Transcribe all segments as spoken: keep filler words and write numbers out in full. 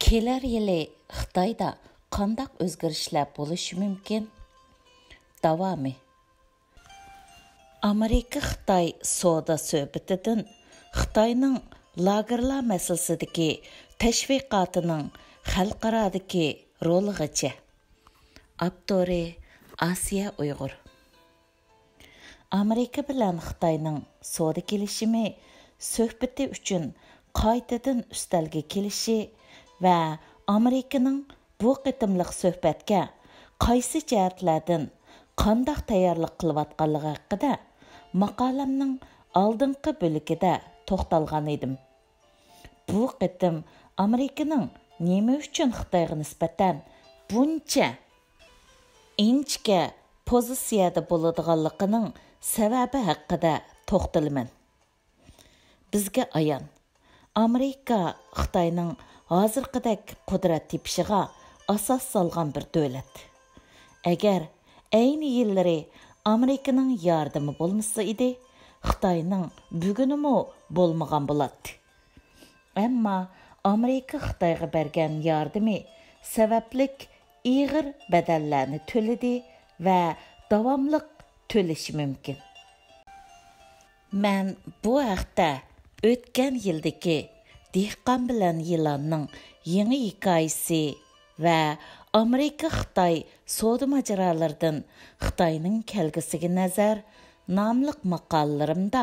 كېلەر يىلى خىتايدا قانداق ئۆزگىرىشلەر بولۇشى مۇمكىن؟ داۋامى. ئامېرىكا-خىتاي سودا سۆھبىتىدىن خىتاينىڭ لاگېرلار مەسىلىسىدىكى تەشۋىقاتىنىڭ خەلقئارادىكى رولىغىچە. ئاپتورى: ئاسىيە ئۇيغۇر. ئامېرىكا بىلەن خىتاينىڭ سودا كېلىشىمى سۆھبىتى ئۈچۈن قايتىدىن ئۈستەلگە كېلىشى ۋە ئامېرىكىنىڭ بۇ قېتىملىق سۆھبەتكە قايسى جەھەتلەردىن قانداق تەييارلىق قىلىۋاتقانلىقى ھەققىدە ماقالەمنىڭ ئالدىنقى بۆلىكىدە توختالغان ئىدىم. بۇ قېتىم ئامېرىكىنىڭ نېمە ئۈچۈن خىتايغا نىسبەتەن بۇنچە ئىنچىكە پوزىتسىيەدە بولىدىغانلىقىنىڭ سەۋەبى ھەققىدە توختىلىمەن. بىزگە ئايان، ئامېرىكا خىتاينىڭ ھازىرقىدەك قۇدرەت تېپىشىغا ئاساس سالغان بىر دۆلەت. ئەگەر ئەينى يىللىرى ئامېرىكىنىڭ ياردىمى بولمىسا ئىدى، خىتاينىڭ بۈگۈنىمۇ بولمىغان بولاتتى. ئەمما ئامېرىكا خىتايغا بەرگەن ياردىمى سەۋەبلىك ئېغىر بەدەللەرنى تۆلىدى ۋە داۋاملىق تۆلىشى مۇمكىن. مەن بۇ ھەقتە ئۆتكەن يىلدىكى دېھقان بىلەن يىلاننىڭ يېڭى ھېكايىسى ۋە ئامېرىكا-خىتاي سودا ماجىرالىرىدىن خىتاينىڭ كەلگۈسىگە نەزەر ناملىق ماقالىلىرىمدا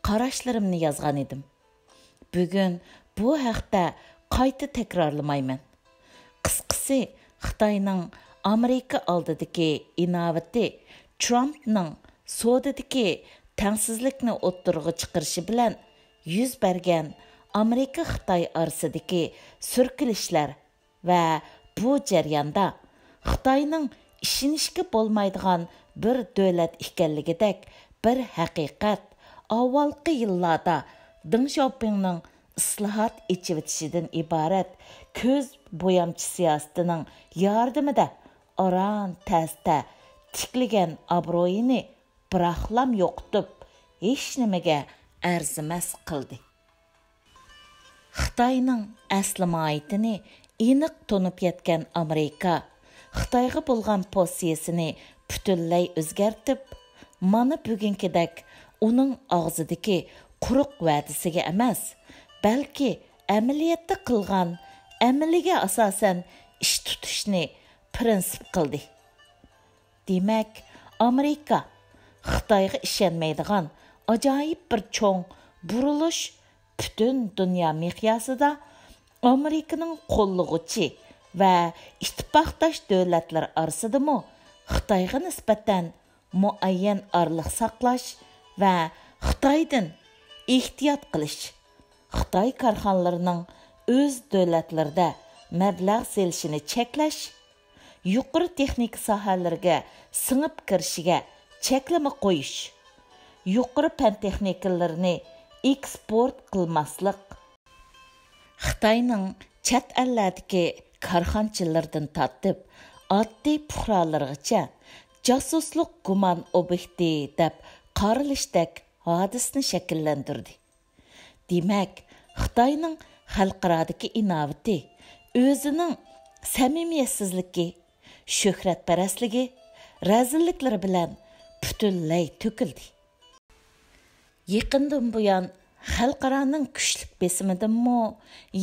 قاراشلىرىمنى يازغان ئىدىم. بۈگۈن بۇ ھەقتە قايتا تەكرارلىمايمەن. قىسقىسى، خىتاينىڭ ئامېرىكا ئالدىدىكى ئىناۋىتى ترامپنىڭ سودىدىكى تەڭسىزلىكنى ئوتتۇرىغا چىقىرىشى بىلەن يۈز بەرگەن ئامېرىكا-خىتاي ئارىسىدىكى سۈركىلىشلەر ۋە بۇ جەرياندا خىتاينىڭ ئىشىنىشكە بولمايدىغان بىر دۆلەت ئىكەنلىكىدەك بىر ھەقىقەت ئاۋۋالقى يىللاردا دېڭ شياۋپىڭنىڭ ئىسلاھات ئېچىۋېتىشىدىن ئىبارەت كۆز بويامچى سىياسىتىنىڭ ياردىمىدە ئاران تەستە تىكلىگەن ئابرۇيىنى بىراقلام يوقىتىپ، ھېچنېمىگە ئەرزىمەس قىلدى. خىتاينىڭ ئەسلى ماھىيىتىنى ئېنىق تونۇپ يەتكەن ئامېرىكا خىتايغا بولغان پوزىتسىيىسىنى پۈتۈنلەي ئۆزگەرتىپ، مانا بۈگۈنكىدەك ئۇنىڭ ئاغزىدىكى قۇرۇق ۋەدىسىگە ئەمەس، بەلكى ئەمەلىيەتتە قىلغان ئەمىلىگە ئاساسەن ئىش تۇتۇشنى پىرىنسىپ قىلدى. دېمەك، ئامېرىكا خىتايغا ئىشەنمەيدىغان ئاجايىپ بىر چوڭ بۇرۇلۇش پۈتۈن دۇنيا مىقياسىدا ئامېرىكىنىڭ قوللىغۇچى ۋە ئىتتىپاقداش دۆلەتلىرى ئارىسىدىمۇ خىتايغا نىسبەتەن مۇئەييەن ئارىلىق ساقلاش ۋە خىتايدىن ئېھتىيات قىلىش، خىتاي كارخانىلىرىنىڭ ئۆز دۆلەتلىرىدە مەبلەغ سېلىشىنى چەكلەش، يۇقىرى تېخنىكا ساھەلىرىگە سىڭىپ كىرىشىگە چەكلىمە قويۇش، يۇقىرى پەن تېخنىكىلىرىنى ئېكسپورت قىلماسلىق، خىتاينىڭ چەت ئەللەردىكى كارخانىچىلىرىدىن تارتىپ ئاددىي پۇقرالىرىغىچە جاسۇسلۇق گۇمان ئوبيېكتى دەپ قارىلىشتەك ھادىسىنى شەكىللەندۈردى. دېمەك، خىتاينىڭ خەلقئارادىكى ئىناۋىتى ئۆزىنىڭ سەمىمىيەتسىزلىكى، شۆھرەتپەرەسلىكى، رەزىللىكلىرى بىلەن پۈتۈنلەي تۆكۈلدى. يېقىندىن بۇيان خەلقئارانىڭ كۈچلۈك بېسىمىدىنمۇ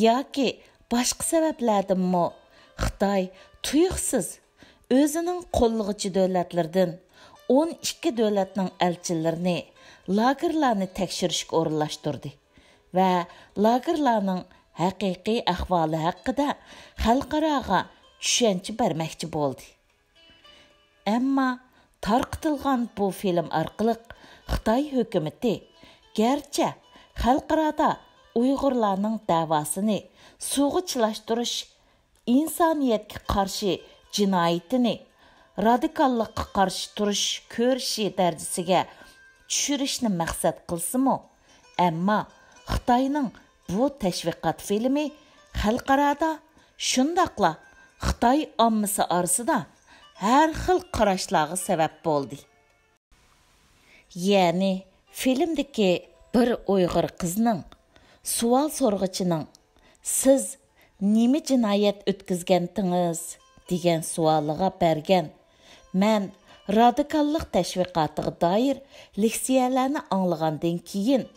ياكى باشقا سەۋەبلەردىنمۇ خىتاي تۇيۇقسىز ئۆزىنىڭ قوللىغۇچى دۆلەتلىرىدىن ئون ئىككى دۆلەتنىڭ ئەلچىلىرىنى لاگېرلارنى تەكشۈرۈشكە ئورۇنلاشتۇردى ۋە لاگېرلارنىڭ ھەقىقىي ئەھۋالى ھەققىدە خەلقئاراغا چۈشەنچە بەرمەكچى بولدى. ئەمما تارقىتىلغان بۇ فىلىم ئارقىلىق خىتاي ھۆكۈمىتى گەرچە خەلقئارادا ئۇيغۇرلارنىڭ دەۋاسىنى سۇغا چىلاشتۇرۇش ئىنسانىيەتكە قارشى جىنايىتىنى رادىكاللىققا قارشى تۇرۇش كۈرىشى دەرىجىسىگە چۈشۈرۈشنى مەقسەت قىلسىمۇ، ئەمما خىتاينىڭ بۇ تەشۋىقات فىلىمى خەلقئارادا، شۇنداقلا خىتاي ئاممىسى ئارىسىدا ھەر خىل قاراشلارغا سەۋەب بولدى. يەنى فىلىمدىكى بىر ئۇيغۇر قىزنىڭ سوئال سورىغۇچىنىڭ «سىز «نېمە جىنايەت ئۆتكۈزگەنتىڭىز؟» دېگەن سوئالىغا بەرگەن، مەن رادىكاللىق تەشۋىقاتىغا دائىر لېكسىيەلەرنى ئاڭلىغاندىن كېيىن،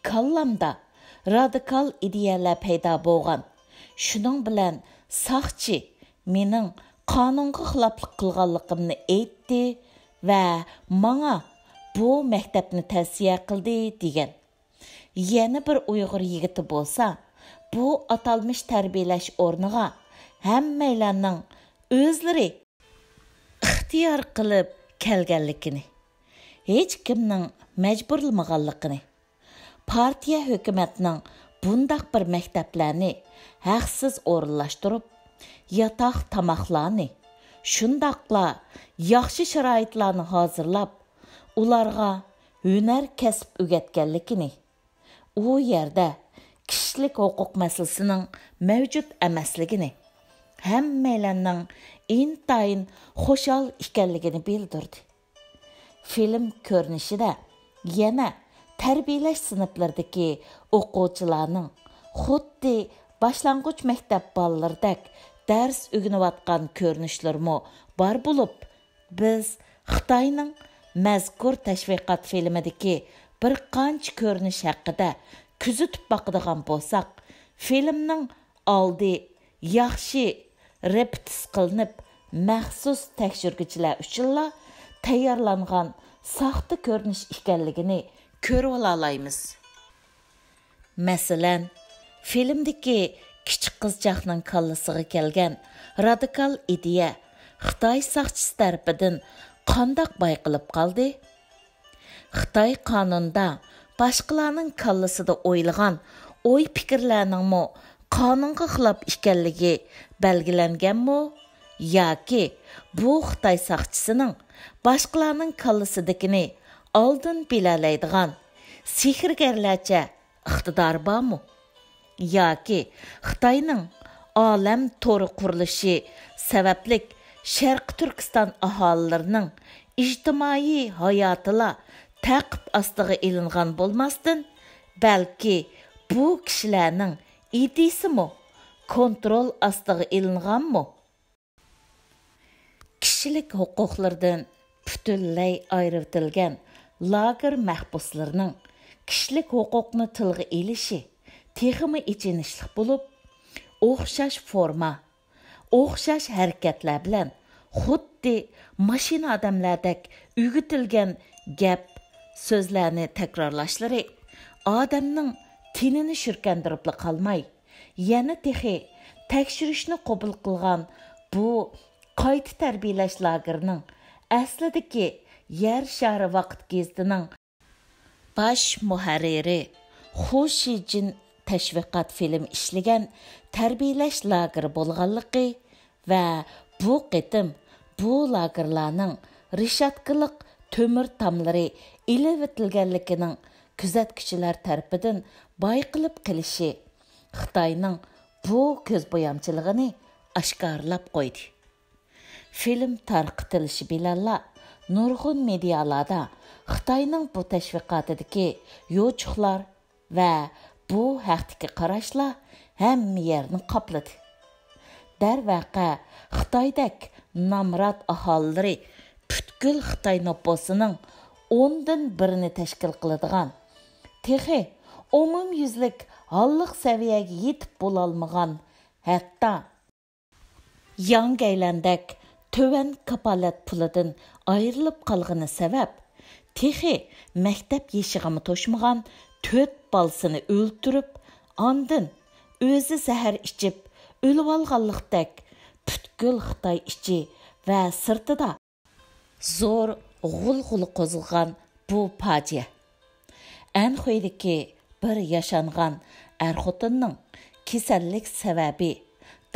كاللامدا رادىكال ئىدىيەلەر پەيدا بولغان. شۇنىڭ بىلەن ساقچى مېنىڭ قانۇنغا خىلاپلىق قىلغانلىقىمنى ئېيتتى ۋە ماڭا بۇ مەكتەپنى تەۋسىيە قىلدى، دېگەن. يەنە بىر ئۇيغۇر يىگىتى بولسا، بۇ ئاتالمىش تەربىيەلەش ئورنىغا ھەممەيلەننىڭ ئۆزلىرى ئىختىيار قىلىپ كەلگەنلىكىنى، ھېچكىمنىڭ مەجبۇرلىمىغانلىقىنى، پارتىيە ھۆكۈمەتنىڭ بۇنداق بىر مەكتەپلەرنى ھەقسىز ئورۇنلاشتۇرۇپ، ياتاق تاماقلارنى، شۇنداقلا ياخشى شارائىتلارنى ھازىرلاپ، ئۇلارغا ھۈنەر كەسىپ ئۆگەتكەنلىكىنى، ئۇ يەردە كىشىلىك ھوقۇق مەسىلىسىنىڭ مەۋجۇت ئەمەسلىكىنى، ھەممەيلەننىڭ ئىنتايىن خۇشال ئىكەنلىكىنى بىلدۈردى. فىلىم كۆرۈنۈشىدە يەنە تەربىيەلەش سىنىپلىرىدىكى ئوقۇغۇچىلارنىڭ خۇددى باشلانغۇچ مەكتەپ بالىلىرىدەك دەرس ئۆگىنىۋاتقان كۆرۈنۈشلىرىمۇ بار بولۇپ، بىز خىتاينىڭ مەزكۇر تەشۋىقات فىلىمىدىكى بىر قانچە كۆرۈنۈش ھەققىدە كۆزىتىپ باقىدىغان بولساق، فىلىمنىڭ ئالدى ياخشى رېپېتىس قىلىنىپ، مەخسۇس تەكشۈرگۈچىلەر ئۈچۈنلا تەييارلانغان ساختا كۆرۈنۈش ئىكەنلىكىنى كۆرۈۋالالايمىز. مەسىلەن، فىلىمدىكى كىچىك قىزچاقنىڭ كاللىسىغا كەلگەن رادىكال ئىدىيە خىتاي ساقچىسى تەرىپىدىن قانداق بايقىلىپ قالدى؟ خىتاي قانۇنىدا باشقىلارنىڭ كاللىسىدا ئويلىغان ئوي-پىكىرلەرنىڭمۇ قانۇنغا خىلاپ ئىكەنلىكى بەلگىلەنگەنمۇ؟ ياكى بۇ خىتاي ساقچىسىنىڭ باشقىلارنىڭ كاللىسىدىكىنى ئالدىن بىلەلەيدىغان سېھىرگەرلەرچە ئىقتىدارى بارمۇ؟ ياكى خىتاينىڭ ئالەم تورى قۇرۇلۇشى سەۋەبلىك شەرقىي تۈركىستان ئاھالىلىرىنىڭ ئىجتىمائىي ھاياتىلا تەقىپ ئاستىغا ئېلىنغان بولماستىن، بەلكى بۇ كىشىلەرنىڭ ئىدىيىسىمۇ كونترول ئاستىغا ئېلىنغانمۇ؟ كىشىلىك ھوقۇقلىرىدىن پۈتۈنلەي ئايرىۋېتىلگەن لاگېر مەھبۇسلىرىنىڭ كىشىلىك ھوقۇقنى تىلغا ئېلىشى تېخىمۇ ئېچىنىشلىق بولۇپ، ئوخشاش فورما، ئوخشاش ھەرىكەتلەر بىلەن خۇددى ماشىنا ئادەملەردەك ئۆگىتىلگەن گەپ، سۆزلەرنى تەكرارلاشلىرى ئادەمنىڭ تېنىنى شۈركەندۈرۈپلا قالماي، يەنە تېخى تەكشۈرۈشنى قوبۇل قىلغان بۇ قايتا تەربىيەلەش لاگېرىنىڭ ئەسلىدىكى يەر شارى ۋاقىت گېزىتىنىڭ باش مۇھەررىرى خۇ شىجىن تەشۋىقات فىلىم ئىشلىگەن تەربىيەلەش لاگېرى بولغانلىقى ۋە بۇ قېتىم بۇ لاگېرلارنىڭ رېشاتكىلىق تۆمۈر تاملىرى ئېلىۋېتىلگەنلىكىنىڭ كۆزەتكۈچىلەر تەرىپىدىن بايقىلىپ قېلىشى خىتاينىڭ بۇ كۆزبويامچىلىقىنى ئاشكارىلاپ قويدى. فىلىم تارقىتىلىشى بىلەنلا نۇرغۇن مېدىيالاردا خىتاينىڭ بۇ تەشۋىقاتىدىكى يوچۇقلار ۋە بۇ ھەقتىكى قاراشلار ھەممە يەرنى قاپلىدى. دەرۋەقە، خىتايدەك نامرات ئاھالىلىرى پۈتكۈل خىتاي نوپۇسىنىڭ ئوندىن بىرىنى تەشكىل قىلىدىغان، تېخى ئومۇميۈزلۈك ھاللىق سەۋىيەگە يېتىپ بولالمىغان، ھەتتا ياڭگەيلەندەك تۆۋەن كاپالەت پۇلىدىن ئايرىلىپ قالغىنى سەۋەب، تېخى مەكتەپ يېشىغىمۇ توشمىغان تۆت بالىسىنى ئۆلتۈرۈپ، ئاندىن ئۆزى زەھەر ئىچىپ ئۆلۈۋالغانلىقتەك، پۈتكۈل خىتاي ئىچى ۋە سىرتىدا زور غۇلغۇلا قوزغىغان بۇ پاجىئە. ئەنخۇيدىكى بىر ياشانغان ئەر-خوتۇننىڭ كېسەللىك سەۋەبى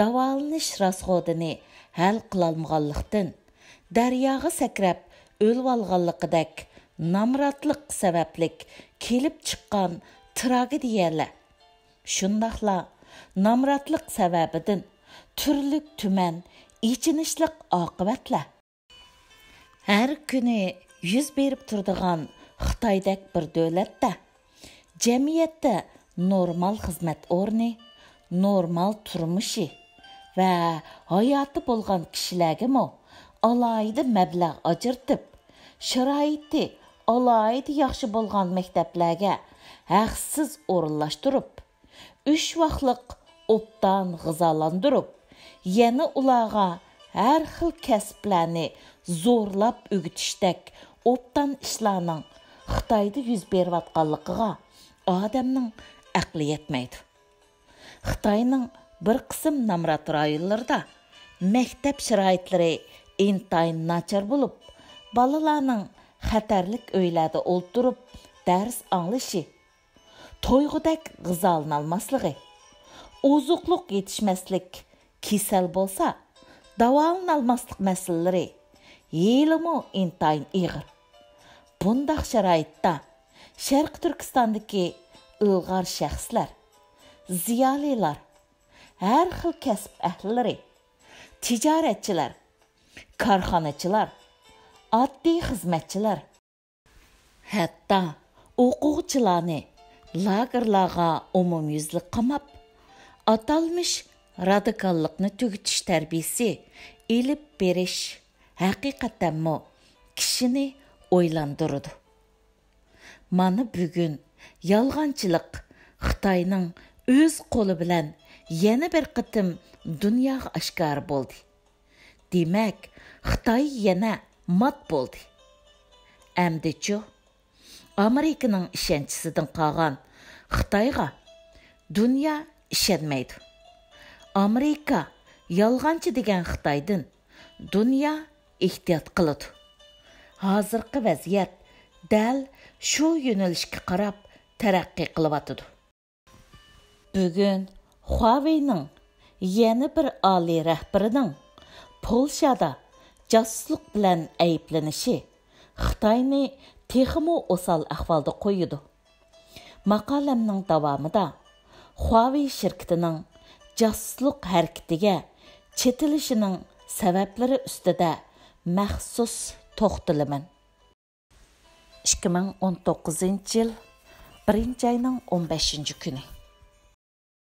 داۋالىنىش راسخودىنى ھەل قىلالمىغانلىقتىن، دەرياغا سەكرەپ ئۆلۈۋالغانلىقىدەك نامراتلىق سەۋەبلىك كېلىپ چىققان تىراگېدىيەلەر، شۇنداقلا نامراتلىق سەۋەبىدىن تۈرلۈك تۈمەن ئېچىنىشلىق ئاقىۋەتلەر. ھەر كۈنى يۈز بېرىپ تۇرىدىغان خىتايدەك بىر دۆلەتتە، جەمئىيەتتە نورمال خىزمەت ئورنى، نورمال تۇرمۇشى ۋە ھاياتى بولغان كىشىلەرگىمۇ ئالاھىدە مەبلەغ ئاجرىتىپ، شارائىتى ئالاھىدە ياخشى بولغان مەكتەپلەرگە ھەقسىز ئورۇنلاشتۇرۇپ، ئۈچ ۋاقلىق ئوبدان غىزالاندۇرۇپ، يەنە ئۇلارغا ھەر خىل كەسىپلەرنى زورلاپ ئۆگىتىشتەك ئوبدان ئىشلارنىڭ خىتايدا يۈز بېرىۋاتقانلىقىغا ئادەمنىڭ ئەقلى يەتمەيدۇ. خىتاينىڭ بىر قىسىم نامرات رايونلىرىدا مەكتەپ شارائىتلىرى ئىنتايىن ناچار بولۇپ، بالىلارنىڭ خەتەرلىك ئۆيلەردە ئولتۇرۇپ دەرس ئاڭلىشى، تويغۇدەك غىزالىنالماسلىقى، ئوزۇقلۇق يېتىشمەسلىك، كېسەل بولسا داۋالىنالماسلىق مەسىلىلىرى ھېلىمۇ ئىنتايىن ئېغىر. بۇنداق شارائىتتا شەرقىي تۈركىستاندىكى ئىلغار شەخسلەر، زىيالىيلار، ھەر خىل كەسىپ ئەھلىلىرى، تىجارەتچىلەر، كارخانىچىلار، ئاددىي خىزمەتچىلەر، ھەتتا ئوقۇغۇچىلارنى لاگېرلارغا ئومۇميۈزلۈك قاماپ، ئاتالمىش رادىكاللىقنى تۈگىتىش تەربىيىسى ئېلىپ بېرىش ھەقىقەتەنمۇ كىشىنى ئويلاندۇرىدۇ. مانا بۈگۈن يالغانچىلىق خىتاينىڭ ئۆز قولى بىلەن يەنە بىر قېتىم دۇنياغا ئاشكارا بولدى. دېمەك، خىتاي يەنە مات بولدى. ئەمدىچۇ؟ ئامېرىكىنىڭ ئىشەنچىسىدىن قالغان خىتايغا دۇنيا ئىشەنمەيدۇ. ئامېرىكا يالغانچى دېگەن خىتايدىن دۇنيا ئېھتىيات قىلىدۇ. ھازىرقى ۋەزىيەت دەل شۇ يۆنىلىشكە قاراپ تەرەققىي قىلىۋاتىدۇ. بۈگۈن خۇاۋېينىڭ يەنە بىر ئالىي رەھبىرىنىڭ پولشادا جاسۇسلۇق بىلەن ئەيىبلىنىشى خىتاينى تېخىمۇ ئوسال ئەھۋالدا قويىدۇ. ماقالەمنىڭ داۋامىدا خۇاۋېي شىركىتىنىڭ جاسۇسلۇق ھەرىكىتىگە چېتىلىشىنىڭ سەۋەبلىرى ئۈستىدە مەخسۇس توختىلىمەن. ئىككى مىڭ ئون توققۇزىنچى يىل بىرىنچى ئاينىڭ ئون بەشىنچى كۈنى.